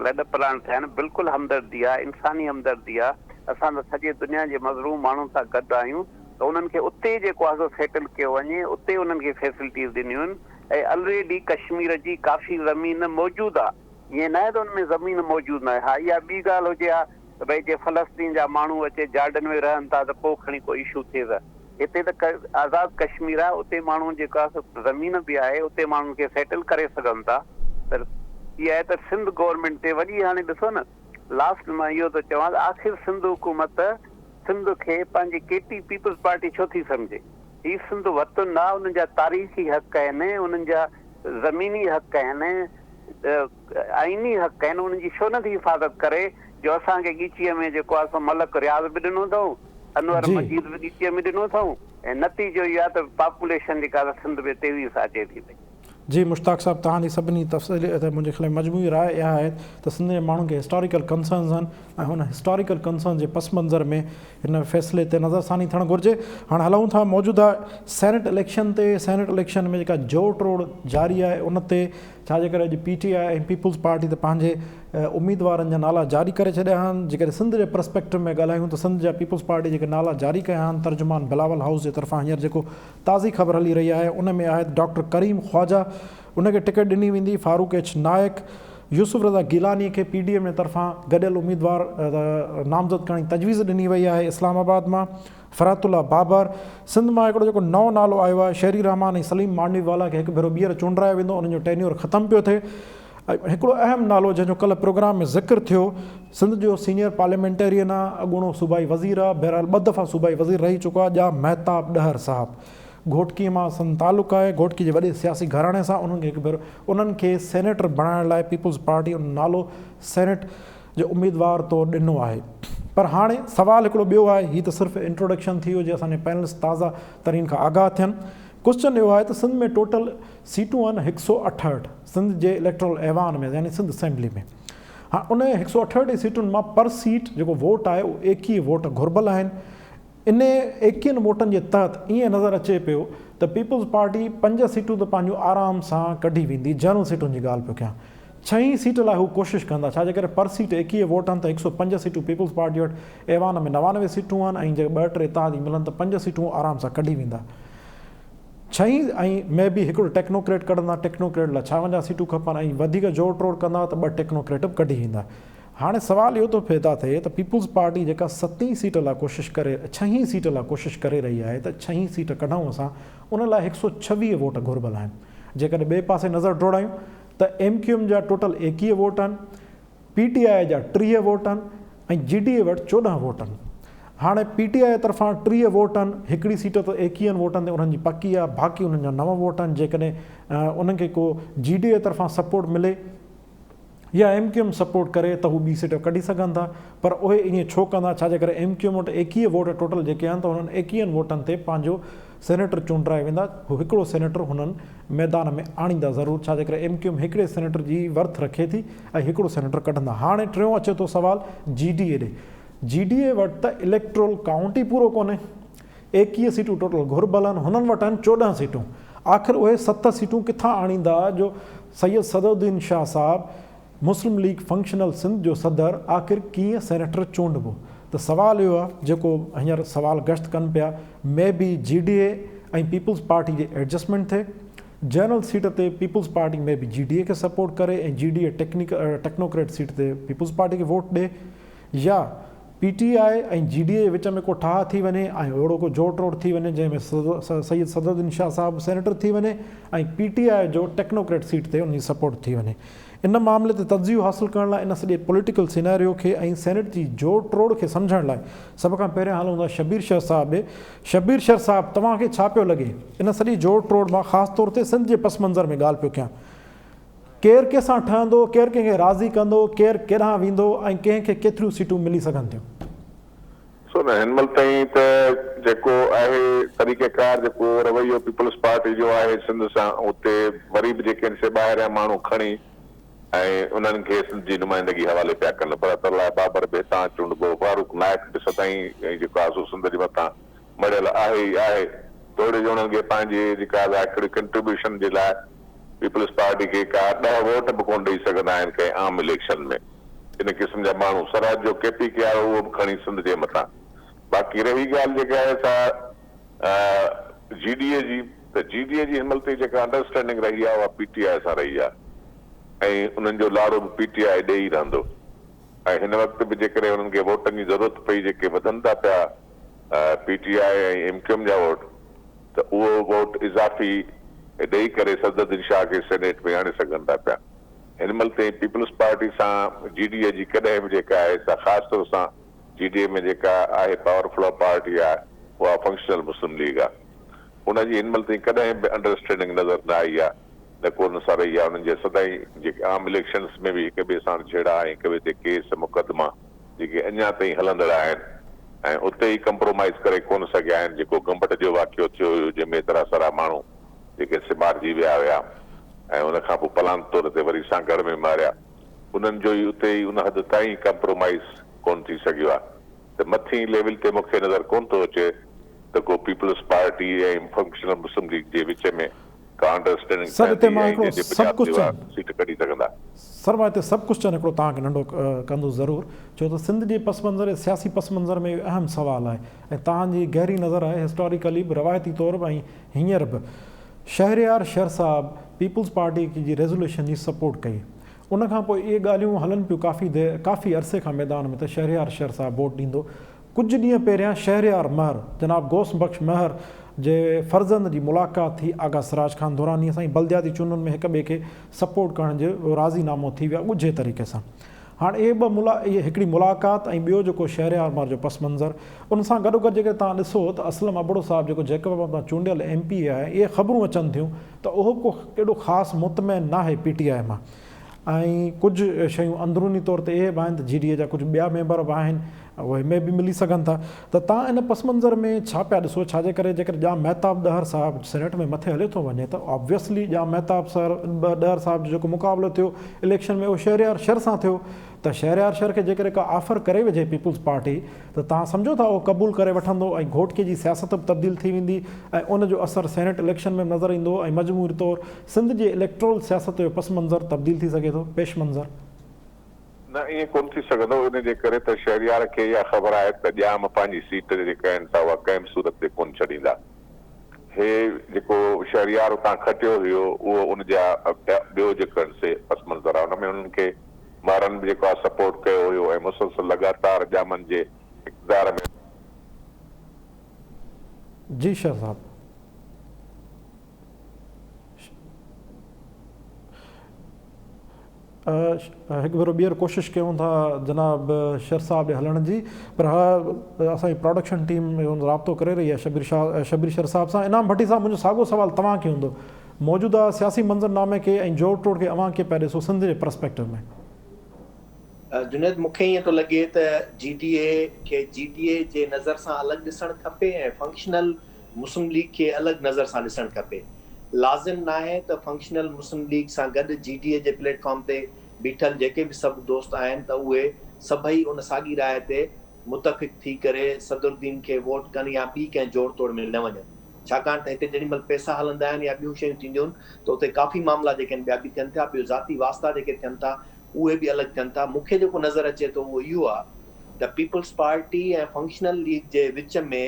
لڏ پلاڻ ٿيا آهن بلڪل همدردي آهي انساني همدردي آهي اسان ته سڄي دنيا جي مظلوم ماڻهن سان گڏ آهيون ته انهن کي اتي جيڪو آهي سو سيٽل ڪيو وڃي اتي انهن کي فيسلٽيز ڏنيون ۽ الريڊي ڪشمير جي ڪافي زمين موجود آهي ائين ناهي ته ان ۾ زمين موجود ناهي ها اها ٻي ڳالهه هجي ها ته ڀئي جي فلسطين جا ماڻهو اچي جارڊن ۾ رهن ٿا ته پوء کڻي ڪو اشو ٿئي ته هتي ته آزاد ڪشمير آهي اتي ماڻهو جيڪو آهي سو زمين به آهي اتي ماڻهن کي سيٽل ڪري سگهن ٿا ته اها آهي ته سنڌ گورنمينٽ تي وڏي هاڻي ڏسو نه لاسٽ مان اهو ٿو چوان ته آخر سنڌ حڪومت سنڌ کي پنهنجي ڪي ٽي پيپلز پارٽي ڇو ٿي سمجهي هي سنڌ وطن آهي انهن جا تاريخي حق آهن انهن جا زميني حق آهن آئيني حق آهن انهن جي ڇو نه ٿي حفاظت ڪري جو اسان کي ڳچيء ۾ جيڪو آهي سو ملڪ رياض به ڏنو اٿئون انور مجيد به ڳچيء ۾ ڏنو اٿئون ۽ نتيجو اهو آهي ته پاپوليشن جيڪا آهي سنڌ ۾ تيزي سان اچي ٿي پئي. جي مشتاق صاحب توهان جي سڀني تفصيلي ته منهنجي خيال ۾ مجموعي راء اها آهي ته سنڌ جي ماڻهن کي هسٽاريڪل ڪنسرنز آهن ۽ ان هسٽاريڪل ڪنسرنز جي پس منظر ۾ هن فيصلي تي نظر ثاني ٿيڻ گهرجي. هاڻ هلون ٿا موجوده سينيٽ اليڪشن تي سينيٽ اليڪشن ۾ جيڪا جوڙ ٽوڙ جاري آهي ان تي ڇا جي ڪري اڄ P T I ۽ Peoples Party ته پنهنجي اميدوارن جا نالا جاري ڪري ڇڏيا آهن. جيڪڏهن سنڌ جي پرسپيڪٽو ۾ ڳالهايون ته سنڌ جا پيپلز پارٽي جيڪي نالا جاري ڪيا آهن ترجمان بلاول هائوس جي طرفان هينئر جيڪو تازي خبر هلي رهي آهي ان ۾ آهي ته ڊاڪٽر ڪريم خواجه ان کي ٽڪيٽ ڏني ويندي، فاروق ايڇ نائڪ، يوسف رضا گيلاني کي پي ڊي ايم جي طرفان گڏيل اميدوار نامزد ڪرڻ جي تجويز ڏني وئي آهي اسلام آباد مان فرحت الله بابر، سنڌ مان هڪڙو جيڪو نئون نالو آيو آهي شيري رحمان ۽ سليم مانڊوي والا کي هڪ ڀيرو ٻيهر چونڊرايو ويندو انهن جو ٽينيور ختم پيو ٿئي ۽ هڪڙو اهم نالو جنهن جو ڪلهه پروگرام ۾ ذڪر ٿيو سنڌ جو سينيئر پارليامينٽيرين آهي اڳوڻو صوبائي وزير آهي بهرحال ٻه دفعا صوبائي وزير رهي چڪو آهي ڄام مهتاب ڏهر صاحب گهوٽڪي مان سندن تعلق آهي گهوٽڪي جي وڏي سياسي گهراڻي سان انهن کي هڪ ڀيرو انهن کي سينيٽر بڻائڻ لاء پيپلز پارٽي ان نالو سينيٽ جي اميدوار طور ڏنو آهي پر هاڻي سوال هڪڙو ٻيو آهي هي ته صرف انٽروڊڪشن ٿي ويو جي اسان جي پينلسٽ تازه ترين کان آگاهه ٿين ڪوسچن اهو آهي ته سنڌ ۾ ٽوٽل سيٽون آهن هڪ سو اٺهٺ سنڌ جي اليڪٽرل ايوان ۾ يعني سنڌ اسيمبلي ۾ هاڻ ان هڪ سو اٺهٺ جي سيٽن مان پر سيٽ جيڪو ووٽ آهي اهو ايڪيهه ووٽ گهربل آهن ان ايڪيهن ووٽن جي تحت ائين نظر اچي پيو ته پيپلز پارٽي پنج سيٽون ته پنهنجون آرام سان ڪڍي ويندي جنرل سيٽن جي ڳالهه پيو ڪيان ڇهين سيٽ لاء هو ڪوشش ڪندا ڇا جي ڪري پر سيٽ ايڪيهه ووٽ آهن ته هڪ سو پنج سيٽون پيپلز پارٽي وٽ ايوان ۾ 99 سيٽون آهن ۽ جي ٻه ٽي اتحادي ملن ته پنج سيٽون آرام سان ڪڍي ويندا ڇهين ۽ مي بي هڪڙو ٽيڪنوڪريٽ ڪڍندا، ٽيڪنوڪريٽ لاء 56 سيٽون کپن ۽ وڌيڪ جوڙ ٽوڙ ڪندا ته ٻه ٽيڪنوڪريٽ به ڪڍي ويندا. هاڻي سوال اهو ٿو پيدا ٿئي ته پيپلز پارٽي جيڪا ستين سيٽ لاء ڪوشش ڪري ڇهين سيٽ لاء ڪوشش ڪري رهي آهي ته ڇهين سيٽ ڪڍون اسان ان لاء 126 ووٽ گهربل آهن. جيڪڏهن ٻئي پاسي نظر ڊوڙايون ته ايم ڪيو ايم جا ٽوٽل 21 ووٽ آهن. پي ٽي آء جا 30 ووٽ آهن ۽ جي ڊي اي وٽ 14 ووٽ آهن. هاڻي پي ٽي آء طرفان 30 ووٽ آهن، هڪڙي سيٽ ته ايڪيهن ووٽن تي انهن جي پڪي آهي، باقي انهن جا نو ووٽ آهن، جيڪڏهن انهن کي ڪو جي ڊي اي طرفان سپورٽ ملي يا ايم ڪيو ايم سپورٽ ڪري ته هو ٻي سيٽ ڪڍي سگهن ٿا، پر اهي ائين ڇو ڪندا، ڇا جي ڪري ايم ڪيو ايم وٽ 21 ووٽ ٽوٽل جيڪي آهن ته انهن ايڪيهن ووٽن تي پنهنجو سينيٽر چونڊرائي ويندا، هو هڪڙو سينيٽر هنن ميدان ۾ آڻيندا ضرور، ڇا جي ڪري ايم ڪيو ايم هڪڙي سينيٽر جي ورٿ رکي ٿي ۽ هڪڙو سينيٽر ڪڍندا. هاڻي ٽيون اچي ٿو سوال جي ڊي اي ڏي. جي ڊي اي وٽ ته اليڪٽرول ڪائونٽ ئي پورو ڪونهي. 21 سيٽون ٽوٽل گهربل آهن، هنن وٽ آهن 14 سيٽون. آخر اهي ست سيٽون ڪٿان آڻيندا جو سيد صدرالدين شاهه صاحب مسلم ليگ فنڪشنل سنڌ جو صدر آخر ڪيئن سينيٽر چونڊبو ته سوال اهو آهي جيڪو هينئر سوال گشت ڪن پيا may be G D A ۽ peoples party جي ايڊجسٽمينٽ ٿئي جنرل سيٽ تي peoples party may be G D A کي سپورٽ ڪري ۽ جي ڊي اي ٽيڪنوڪريٽ سيٽ تي پيپلز پارٽي کي ووٽ ڏي يا پي ٽي آء ۽ جي ڊي اي وچ ۾ ڪو ٺاهه ٿي وڃي ۽ اهڙو ڪو جوڙ ٽوڙ ٿي وڃي جنهن ۾ سيد صدرالدين شاهه صاحب سينيٽر ٿي وڃي ۽ پي ٽي آء جو ٽيڪنوڪريٽ سيٽ تي ان جي سپورٽ ٿي وڃي. ان معاملي تي تجزيو حاصل ڪرڻ لاء ان سڄي پوليٽيڪل سيناريو کي ۽ سينيٽ جي جوڙ ٽوڙ کي سمجهڻ لاء سڀ کان پهريان هلون ٿا شبير شر صاحب ڏي. شبير شر صاحب توهان کي ڇا پيو لڳي ان سڄي جوڙ ٽوڙ مان خاص طور تي سنڌ جي پس منظر ۾ ڳالهه پيو ڪيان. ڪير ڪنهن سان ٺهندو، ڪير ڪنهن کي راضي ڪندو، ڪير ڪيڏانهن ويندو ۽ ڪنهن کي ڪيتريون سيٽون ملي سگهن ٿيون؟ سو نه هن مهل تائين ته جيڪو آهي طريقه ڪار جيڪو رويو پيپلز پارٽي جو آهي سنڌ سان اتي وري به جيڪي آهن سي ٻاهريان ماڻهو کڻي ۽ انهن کي سنڌ جي نمائندگي حوالي پيا ڪن فرحت الله بابر به هتان چونڊبو فاروق نائڪ به سدائين جيڪو آهي سو سنڌ جي مٿان مڙهيل آهي ئي آهي توڙي جو انهن کي پنهنجي جيڪا آهي هڪڙي ڪنٽريبيوشن جي لاء پيپلز پارٽي کي ڪا ڏهه ووٽ به ڪونه ڏئي سگهندا آهن ڪنهن عام اليڪشن ۾ ان قسم جا ماڻهو سرحد جو ڪي پي ڪي آهي اهو به کڻي سنڌ جي مٿان باقي رهي ڳالهه جيڪا آهي سا جي ڊي اي جي ته جي ڊي اي جي هن مهل تائين جيڪا انڊرسٽينڊنگ رهي آهي اها پي ٽي آء سان رهي آهي ۽ انهن جو لاڙو به پي ٽي آء ڏي ئي رهندو ۽ هن وقت به جيڪڏهن انهن کي ووٽن جي ضرورت پئي جيڪي وڌن ٿا پيا P T I ۽ M Q M جا ووٽ ته اهو ووٽ اضافي ڏئي ڪري صدرالدين شاهه کي سينيٽ ۾ آڻي سگهن ٿا پيا. هن مهل تائين پيپلز پارٽي سان جي ڊي اي جي ڪڏهن به جيڪا آهي سا خاص طور سان جي ڊي اي ۾ جيڪا آهي پاور فلو پارٽي آهي اها فنڪشنل مسلم ليگ آهي ان جي هن مهل تائين ڪڏهن به انڊرسٽينڊنگ نظر نه آئي آهي نه ڪو ان سان رهي آهي انهن جي سدائين جيڪي عام اليڪشنس ۾ به هڪ ٻئي ساڻ جهيڙا ۽ هڪ ٻئي تي ڪيس مقدما جيڪي اڃا تائين هلندڙ آهن ۽ اتي ئي ڪمپرومائيز ڪري ڪونه سگهيا آهن، جيڪو گمبٽ جو واقعو ٿيو هيو جنهن ۾ ايترا سارا ماڻهو جيڪي سي مارجي ويا هيا ۽ ان کان پوء پلاند طور تي وري سانگهڙ ۾ ماريا انهن جو ئي اتي ئي ان حد تائين ڪمپرومائيز ڪونه ٿي سگهيو آهي ته مٿين ليول تي مون کي نظر ڪونه ٿو اچي ته ڪو پيپلز پارٽي ۽ فنڪشنل مسلم ليگ جي وچ ۾. ڪا انڊراسٽينڊنگ سر اتي ٺهندي مان ۽ هڪڙو جنهن جي سب بنياد تي اها ڪوسچن سيٽ ڪڍي سگهندا. سر مان اتي سب ڪوسچن هڪڙو توهان کي ننڍو ڪندس ضرور ڇو ته سنڌ جي پس منظر ۽ سياسي پس منظر ۾ اهو اهم سوال آهي ۽ توهان جي گهري نظر آهي هسٽاريڪلي به روايتي طور به ۽ هينئر به شهريار شر صاحب پيپلز پارٽي جي ريزوليوشن جي سپورٽ ڪئي ان کان پوء اهي ڳالهيون هلن پيون ڪافي دير ڪافي عرصي کان ميدان ۾ ته شهريار شر صاحب ووٽ ڏيندو ڪجهه ڏينهن پهريان شهريار مهر جناب غوث بخش مهر جي فرزند جي ملاقات ٿي آغا سراج خان دراني سان ۽ بلدياتي چونڊن ۾ هڪ ٻئي کي سپورٽ ڪرڻ جو راضي نامو ٿي ويا ڳجهي طريقي سان هاڻ اهي ٻه ملا اهي هڪڙي ملاقات ۽ ٻيو جيڪو شهريار مهر جو پس منظر ان سان گڏوگڏ جيڪڏهن توهان ڏسو ته اسلم ابڙو صاحب جيڪو جيڪب آباد مان چونڊيل ايم پي اي آهي اهي خبرون اچن ٿيون ته اهو ڪو ايڏو خاص مطمئن ناهي پي ٽي آء مان ۽ ڪجهه شيون اندروني طور تي اهي به آهن ته جي ڊي اي جا ڪجهه ٻيا ميمبر به آهن اهي ۾ به ملي سگهن ٿا ته تان ان پس منظر ۾ ڇا پيا ڏسو ڇا جي ڪري جيڪڏهن ڄام مهتاب ڏهر صاحب سينيٽ ۾ مٿي هليو ٿو وڃي ته آبويسلي ڄام مهتاب سر ڏهر صاحب جو جيڪو مقابلو ٿيو اليڪشن ۾ اهو شهريار شر سان ٿيو ته شهريار شر کي جيڪڏهن ڪا آفر ڪري وجهي پيپلز پارٽي ته توهان سمجهو ٿا اهو قبول ڪري وٺندو ۽ گهوٽڪي جي سياست به تبديل ٿي ويندي ۽ ان جو اثر سينيٽ اليڪشن ۾ به نظر ايندو ۽ مجموعي طور سنڌ جي اليڪٽرول سياست جو پس منظر تبديل ٿي سگهي ٿو پيش منظر. نه ائين ڪونه ٿي سگهندو ان جي ڪري ته شهريار کي اها خبر آهي ته ڄام پنهنجي سيٽ جيڪا آهن سا اها ڪنهن به صورت تي ڪونه ڇڏيندا. هي جيڪو شهريار اتان کٽيو هيو اهو ان جا ٻيو جيڪو آهن سي پس منظر آهي ان ۾ انهن کي مهرن به جيڪو آهي سپورٽ ڪيو هيو ۽ مسلسل لڳاتار ڄامن جي اقتدار ۾. جي شر صاحب. هڪ ڀيرو ٻيهر ڪوشش ڪيون ٿا جناب شر صاحب ڏي هلڻ جي پر ها اسان جي پراڊڪشن ٽيم رابطو ڪري رهي آهي شبير شاهه شبير شر صاحب سان انعام ڀٽي صاحب منهنجو ساڳو سوال توهان کي هوندو موجوده سياسي منظر نامي کي ۽ جوڙ ٽوڙ کي اوهان ڪيئن پيا ڏسو سنڌ جي پرسپيڪٽو ۾. جنيد مون کي ائين ٿو لڳي ته جي ڊي اي کي جي ڊي اي جي نظر سان الڳ ڏسڻ کپي ۽ فنڪشنل مسلم ليگ کي الڳ نظر سان ڏسڻ کپي. لازم ناهي ته فنڪشنل مسلم ليگ سان گڏ جي ڊي اي جي پليٽ فارم تي بيٺل جيڪي به سڀ دوست آهن ته اهي سڀئي ان ساڳي راء تي متفق ٿي ڪري صدرالدين کي ووٽ ڪن يا ٻي ڪنهن جوڙ توڙ ۾ نه وڃن. ڇاڪاڻ ته هتي جيڏي مهل پئسا هلندا آهن يا ٻيون شيون ٿينديون آهن ته اتي ڪافي معاملا جيڪي آهن ٻيا به ٿين ٿا، ٻيو ذاتي واسطا جيڪي ٿين ٿا اهي به الڳ ٿين ٿا. مون کي جيڪو نظر اچي ٿو اهو اهو آهي ته پيپلز پارٽي ۽ فنڪشنل ليگ جي وچ ۾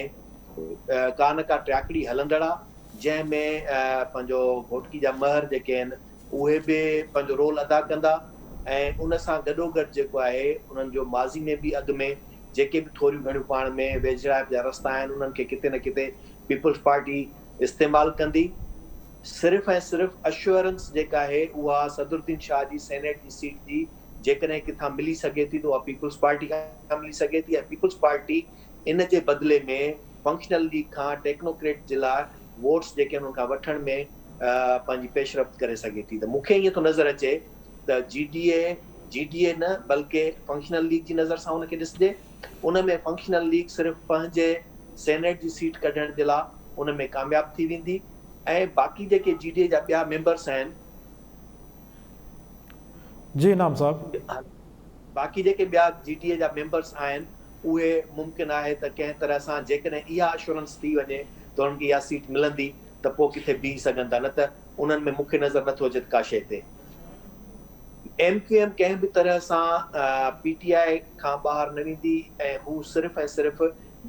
ڪا نه ڪا ٽياڪڙي هلندڙ آ جنهن ۾ پنهنجو گهوٽڪي جا مهر جيڪي آهن اهي به پنهنجو رول ادا ڪندا ۽ ان سان گڏوگڏ جيڪو آهي انهن جو ماضي ۾ به اڳ ۾ جيڪي به ٿوريون گهڻيون پاڻ ۾ ويجهڙائپ جا رستا آهن انهن کي ڪٿي نه ڪٿي پيپلز پارٽي استعمال ڪندي. صرف ۽ صرف اشوئرنس جيڪا آهي اها صدرالدين شاهه جي سينيٽ جي سيٽ جي جيڪڏهن ڪٿان ملي سگهي ٿي ته اها پيپلز پارٽي کان ملي سگهي ٿي ۽ پيپلز پارٽي ان جي بدلي ۾ فنڪشنل ليگ کان ٽيڪنوڪريٽ جي لاء ووٽس جيڪي آهن ان کان وٺڻ ۾ پنهنجي پيش رفت ڪري سگهي ٿي ته مون کي ائين ٿو نظر اچي ته جي ڊي اي جي ڊي اي نه بلڪه فنڪشنل ليگ جي نظر سان ان کي ڏسجي ان ۾ فنڪشنل ليگ صرف پنهنجي سينيٽ جي سيٽ ڪڍڻ جي لاء ان ۾ ڪامياب ٿي ويندي ۽ باقي جيڪي جي ڊي اي جا ٻيا ميمبرس آهن جي انعام صاحب. باقي جيڪي ٻيا جي ڊي اي جا ميمبرس آهن اهي ممڪن آهي ته ڪنهن طرح سان جيڪڏهن اها اشورنس ٿي وڃي ته انهن کي اها سيٽ ملندي ته پوء ڪٿي بيهي سگهن ٿا نه ته انهن ۾ مون کي نظر نٿو اچي ته ڪا شيء ٿئي. ايم ڪيو ايم ڪنهن به طرح سان پي ٽي آء کان ٻاهر نه ويندي ۽ هو صرف ۽ صرف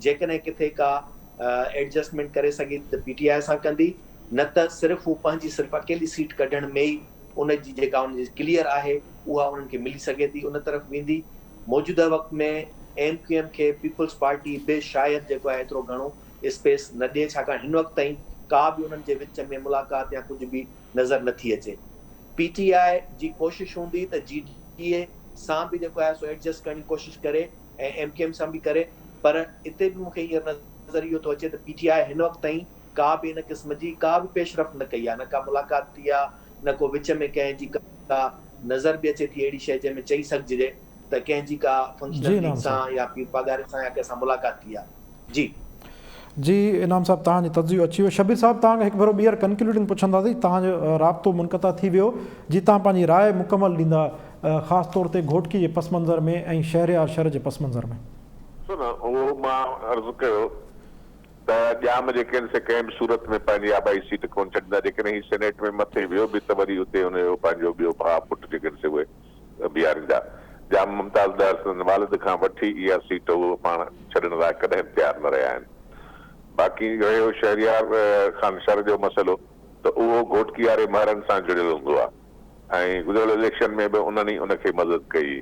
جيڪڏهن ڪٿي ڪا ايڊجسٽمينٽ ڪري سگهي ٿي ته پي ٽي آء سان ڪندي نه ته صرف هو پنهنجي صرف اڪيلي سيٽ ڪڍڻ ۾ ئي ان جي جيڪا ان جي ڪليئر آهي اها انهن کي ملي سگهي ٿي ان طرف ويندي. موجوده وقت ۾ ايم ڪيو ايم کي پيپلز پارٽي به شايد جيڪو آهي ايترو گهڻو اسپيس نه ڏئي ڇاڪاڻ هن وقت تائين ڪا به انهن جي وچ ۾ ملاقات يا ڪجهه به نظر نه ٿي اچي. پي ٽي آء جي ڪوشش هوندي ته جي ڊي اي سان به جيڪو آهي سو ايڊجسٽ ڪرڻ جي ڪوشش ڪري ۽ ايم ڪيو ايم سان به ڪري پر اتي به مون کي هينئر نظر اهو ٿو اچي ته پي ٽي آء هن وقت تائين ڪا به ان قسم جي ڪا به پيش رفت نه ڪئي آهي نه ڪا ملاقات ٿي آهي نه ڪو وچ ۾ ڪنهن جي ڪا نظر به اچي ٿي اهڙي شيء جنهن ۾ چئي سگهجي ته ڪنهن جي ڪا جي فنڪشنل انعام ليگ صاحب. سان يا پير پاڳاري سان يا ڪنهن سان ملاقات ٿي آهي. جي. جي انعام صاحب توهان جو تجزيو اچي ويو شبير صاحب توهان کان هڪ ڀيرو ٻيهر ڪنڪلوڊنگ پڇنداسين توهان جو رابطو منقطع ٿي ويو جي توهان پنهنجي راء مڪمل ڏيندا خاص طور تي گهوٽڪي جي پس منظر ۾ ۽ شهريار شھر جي پس منظر ۾. ڏسو نه اهو مان عرض ڪيو. ته ڄام جيڪي آهن سي ڪنهن به صورت ۾ پنهنجي آبائي سيٽ ڪونه ڇڏيندا، جيڪڏهن هي سينيٽ ۾ مٿي ويو به ته وري اتي هن جو پنهنجو ٻيو ڀاء پٽ جيڪي آهن سي اهي بيهاريندا. ڄام ممتاز ڏهر سندن والد کان وٺي اها سيٽ هو پاڻ ڇڏڻ لاء ڪڏهن به تيار نه رهيا آهن. باقي رهيو شهريار خان شر جو مسئلو ته اهو گهوٽڪي واري مهرن سان جڙيل هوندو آهي ۽ گذريل اليڪشن ۾ به انهن ئي ان کي مدد ڪئي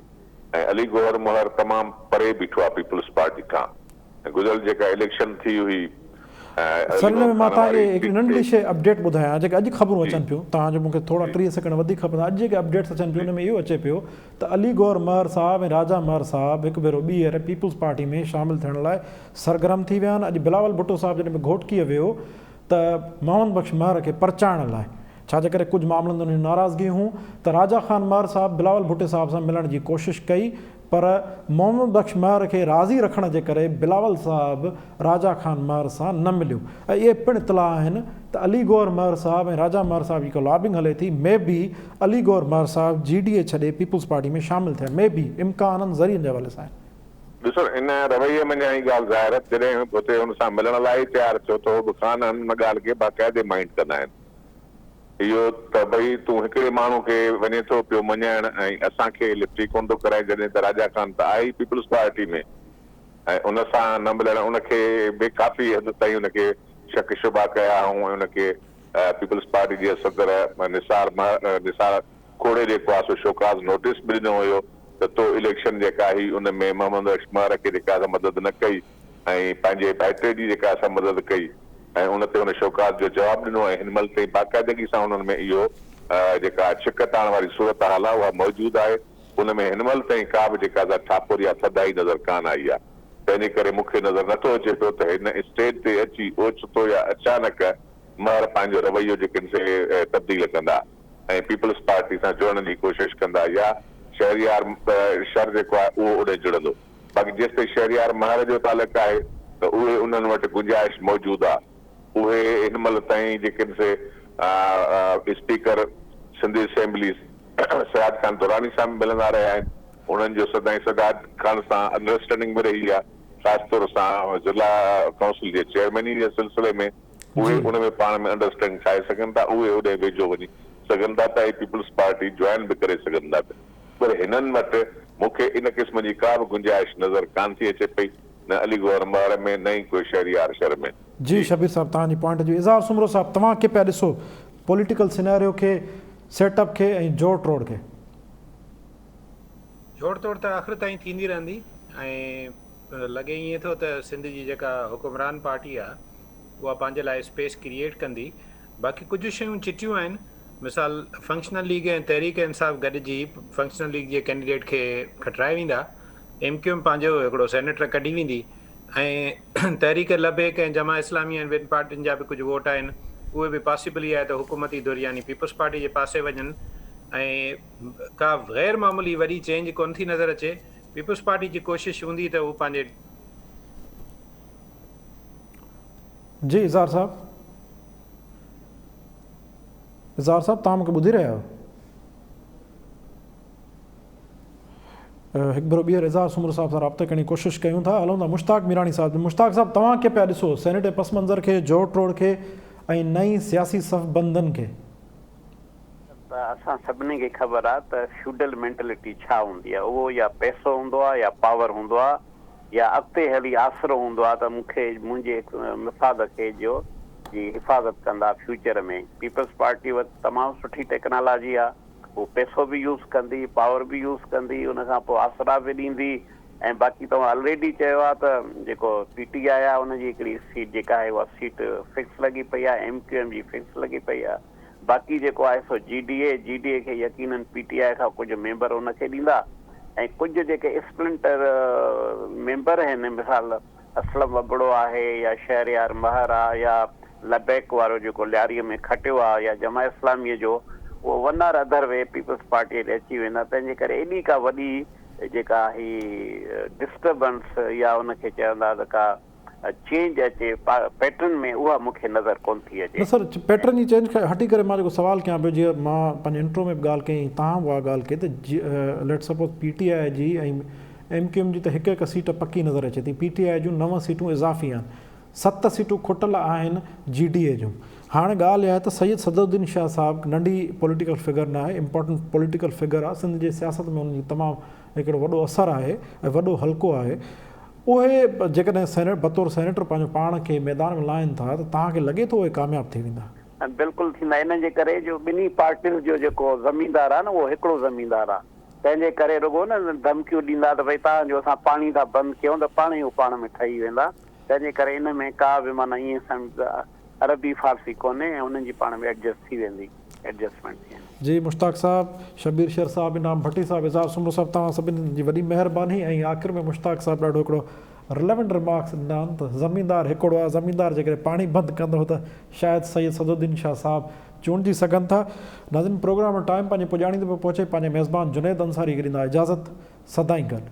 ۽ علي گوهر مهر تمام پري بيٺو آهي پيپلز پارٽي کان. ۽ گذريل جيڪا اليڪشن ٿي هئي ۽ سر علي ان ۾ محمد مان خان توهان کي واري هڪڙي سيٽ ننڍڙي تي شيء اپڊيٽ ٻڌايان جيڪي اڄ خبرون جي اچن پيون توهان جو مون کي ٿورا جي 30 سيڪنڊ وڌيڪ کپندا اڄ جيڪي اپڊيٽس اچن پيون جي ان ۾ اهو اچي پيو ته علي گوهر مهر صاحب ۽ راجا مهر صاحب هڪ ڀيرو ٻيهر پيپلز پارٽي ۾ شامل ٿيڻ لاء سرگرم ٿي ويا آهن اڄ بلاول ڀٽو صاحب جڏهن به گهوٽڪيء ويو ته محمد بخش مهر کي پرچائڻ لاء ڇا جي ڪري ڪجهه معاملن تي ان جون ناراضگيون هيون ته راجا خان مهر صاحب بلاول ڀٽي صاحب سان ملڻ جي ڪوشش ڪئي پر محمد بخش مهر کي راضي رکڻ جي ڪري بلاول صاحب راجا خان مهر سان نه مليو ۽ اهي پڻ اطلاع آهن ته علي گوهر مهر صاحب ۽ راجا مهر صاحب جي ڪا لابنگ هلي ٿي مي بي علي گوهر مهر صاحب جي ڊي اي ڇڏي پيپلز پارٽي ۾ شامل ٿيا مي بي امڪانن ذريعن جي حوالي سان آهن. ڏسو ان رويي منجهان هي ڳالهه ظاهر ته جڏهن هتي هن سان ملڻ لاء ئي تيار ٿيو ته هو به خان ان ڳالهه کي باقاعدي مائينڊ ڪندا آهن. اهو ته ڀئي تون هڪڙي ماڻهو کي وڃين ٿو پيو مڃائڻ ۽ اسان کي لفٽ ئي ڪونه ٿو ڪرائين جڏهن ته راجا خان ته آهي ئي پيپلز پارٽي ۾ ۽ ان سان نه ملڻ ان کي به ڪافي حد تائين ان کي شڪ شبها ڪيا هئائون ۽ ان کي پيپلز پارٽي جي صدر نثار نثار کوڙي جيڪو آهي سو شوڪاز نوٽيس به ڏنو هيو ته تو اليڪشن جيڪا هئي ان ۾ محمد بخش مهر کي جيڪا سا مدد نه ڪئي ۽ پنهنجي ڀائٽي جي جيڪا اسان مدد ڪئي ۽ ان تي هن شوڪاز جو جواب ڏنو ۽ هن مهل تائين باقاعدگي سان انهن ۾ اهو جيڪا ڇڪ تاڻ واري صورتحال آهي اها موجود آهي ان ۾ هن مهل تائين ڪا به جيڪا سا ٺاپر يا ٿڌائي نظر ڪانه آئي آهي تنهن جي ڪري مون کي نظر نٿو اچي پيو ته هن اسٽيج تي اچي اوچتو يا اچانڪ مهر پنهنجو رويو جيڪي سي تبديل ڪندا ۽ پيپلز پارٽي سان جڙڻ جي ڪوشش ڪندا يا شهريار شر جيڪو آهي اهو اوڏي جڙندو. باقي جيستائين شهريار مهر جو تعلق آهي ته اهي انهن وٽ گنجائش موجود آ. اهي هن مهل تائين جيڪي سي اسپيڪر سنڌ اسيمبلي سراج خان دراني سان به ملندا رهيا آهن. انهن جو سدائين سراج خان سان انڊرسٽينڊنگ به رهي آ. خاص طور سان ضلع ڪائونسل جي چيئرميني جي سلسلي ۾ اهي ان ۾ پاڻ ۾ انڊرسٽينڊنگ ٺاهي سگهن ٿا. اهي اوڏانهن ويجهو وڃي سگهن ٿا پيا ۽ پيپلز پارٽي جوائن به ڪري سگهن ٿا پيا. پر هنن وٽ مون کي ان قسم جي ڪا به گنجائش نظر ڪانه ٿي اچي پئي، نه علي گوهر مهر ۾ نه ئي ڪوئي شهريار شھر ۾. جي شبير صاحب توهان جي پوائنٽ جو اظهار سومرو صاحب توهان ڪي پيا ڏسو پوليٽيڪل سيناريو کي سيٽ اپ کي ۽ جوڙ ٽوڙ کي. جوڙ ٽوڙ ته آخر تائين ٿيندي رهندي ۽ لڳي ائين ٿو ته سنڌ جي جيڪا حڪمران پارٽي آ اها پنهنجي لاء اسپيس ڪريئيٽ ڪندي باقي ڪجهه شيون چٽيون آهن مثال فنڪشنل ليگ ۽ تحريڪ انصاف گڏجي فنڪشنل ليگ جي ڪينڊيڊيٽ کي کٽرائي ويندا، ايم ڪيو ايم پنهنجو هڪڙو سينيٽر ڪڍي ويندي ۽ تحريڪ لبيڪ ۽ جماعت اسلامي ۽ ٻين پارٽين جا به ڪجهه ووٽ آهن اهي به پاسيبل ئي آهي ته حڪومتي ڌر يعني پيپلز پارٽي جي پاسي وڃن ۽ ڪا غير معمولي وڏي چينج ڪونه ٿي نظر اچي پيپلز پارٽي جي ڪوشش هوندي ته هو پنهنجي جي اظهار صاحب. اظهار صاحب توهان مونکي ٻڌي رهيا آهيو؟ هڪ ڀيرو ٻيهر اظهار سومرو صاحب سان رابطو ڪرڻ جي ڪوشش ڪيون ٿا هلون ٿا مشتاق ميراڻي صاحب مشتاق صاحب توهان ڪي پيا ڏسو سينيٽ جي پس منظر کي جوڙ ٽوڙ کي ۽ نئين سياسي صف بندن کي. ته اسان سڀني کي خبر آ ته فيوڊل مينٽلٽي ڇا هوندي آ اهو يا پئسو هوندو آ يا پاور هوندو آ يا اڳتي هلي آسرو هوندو آ ته مون کي منهنجي مفاد کي جو جي حفاظت ڪندا فيوچر ۾ پيپلز پارٽي وٽ تمام سٺي ٽيڪنالاجي آ هو پئسو به يوز ڪندي پاور به يوز ڪندي ان کان پوء آسرا به ڏيندي ۽ باقي توهان الريڊي چيو آ ته جيڪو پي ٽي آء آ ان جي هڪڙي سيٽ جيڪا آهي اها سيٽ فڪس لڳي پئي آ ايم ڪيو ايم جي فڪس لڳي پئي آ باقي جيڪو آهي سو G D A, G D A کي يقينن پي ٽي آء کان ڪجهه ميمبر ان کي ڏيندا ۽ ڪجهه جيڪي اسپلنٽر ميمبر آهن مثال اسلم ابڙو آهي يا شهريار مهر آ يا لبيڪ وارو جيڪو لياري ۾ کٽيو آ يا جماعت اسلامي جو اهو one or other way peoples party ڏي اچي ويندا تنهن جي ڪري ايڏي ڪا وڏي جيڪا هي ڊسٽربنس يا ان کي چوندا ته ڪا چينج اچي پيٽرن ۾ اها مون کي نظر ڪونه ٿي اچي. نه سر پيٽرن جي چينج کان هٽي ڪري مان جيڪو سوال ڪيان پيو جيئن مان پنهنجي انٽرو ۾ به ڳالهه ڪئي ۽ توهان به اها ڳالهه ڪئي ته ليٽ سپوز پي ٽي آء جي ۽ ايم ڪيو ايم جي ته هڪ هڪ سيٽ پڪي نظر اچي ٿي پي ٽي آء جون نو سيٽون اضافي آهن. ست سيٽون کٽل آهن جي ڊي اي جون. هاڻ ڳالهه اها آهي ته سيد صدرالدين شاهه صاحب ننڍي پوليٽيڪل فگر نه آهي، امپارٽنٽ پوليٽيڪل فگر آهي، سنڌ جي سياست ۾ ان جي تمام هڪڙو وڏو اثر آهي ۽ وڏو حلقو آهي. اهي جيڪڏهن سينيٽ بطور سينيٽر پنهنجو پاڻ کي ميدان ۾ لاهين ٿا ته توهان کي لڳي ٿو اهي ڪامياب ٿي ويندا؟ بلڪل ٿيندا ان جي ڪري جو ٻنهي پارٽين جو جيڪو زميندار آهي نه اهو هڪڙو زميندار آهي تنهن جي ڪري رڳو نه ڌمڪيون ڏيندا ته ڀئي توهان جو اسان پاڻي ٿا بند ڪيون ته پاڻ ئي هو پاڻ ۾ ٺهي ويندا تنهن جي ڪري ان ۾ ڪا به معنيٰ ائين سمجهه عربي فارسي ڪونهي ۽ انهن جي پاڻ ۾ ايڊجسٽ ٿي ويندي ايڊجسٽمينٽ ٿي ويندي. جي مشتاق صاحب، شبير شر صاحب، انعام ڀٽي صاحب، اظهار سومرو صاحب توهان سڀني جي وڏي مهرباني ۽ آخر ۾ مشتاق صاحب ڏاڍو هڪڙو رليونٽ رمارڪس ڏنا آهن ته زميندار هڪڙو آهي زميندار جيڪڏهن پاڻي بند ڪندو ته شايد سيد صدرالدين شاهه صاحب چونڊجي سگهن ٿا. ناظرين پروگرام جو ٽائيم پنهنجي پڄاڻي تي پيو پهچي پنهنجي ميزبان جنيد انصاري کي ڏيندا اجازت سدائين گڏ.